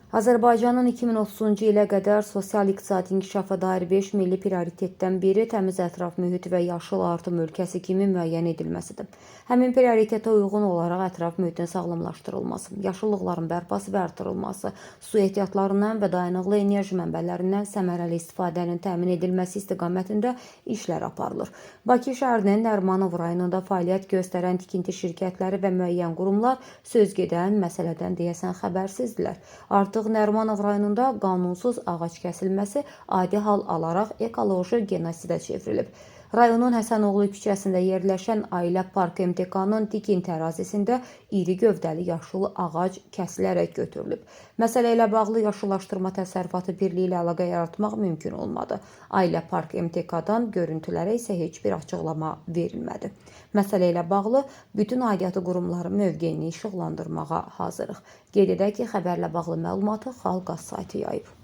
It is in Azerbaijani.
Azərbaycanın 2030-cu ilə qədər sosial-iqtisadi inkişafa dair 5 milli prioritetdən biri təmiz ətraf mühit və yaşıl artım ölkəsi kimi müəyyən edilməsidir. Həmin prioritetə uyğun olaraq ətraf mühitin sağlamlaşdırılması, yaşıllıqların bərpası və artırılması, su ehtiyatlarından və dayanıqlı enerji mənbələrindən səmərəli istifadənin təmin edilməsi istiqamətində işlər aparılır. Bakı şəhərinin Nərimanov rayonunda fəaliyyət göstərən tikinti şirkətləri və müəyyən qurumlar söz gedən məsələdən deyəsən xəbərsizdirlər. Artıq Nərimanov rayonunda qanunsuz ağac kəsilməsi adi hal alaraq ekoloji genosidə çevrilib. Rayonun Həsənoğlu küçəsində yerləşən Ailə Park MTK-nın tikinti ərazisində iri gövdəli yaşıl ağac kəsilərək götürülüb. Məsələ ilə bağlı Yaşıllaşdırma Təsərrüfatı Birliyi ilə əlaqə yaratmaq mümkün olmadı. Ailə Park MTK-dan görüntülərə isə heç bir açıqlama verilmədi. Məsələ ilə bağlı bütün aidiyyatı qurumların mövqeyini işıqlandırmağa hazırıq. Qeyd edək ki, xəbərlə bağlı məlumatı Xalq saytı yayıb.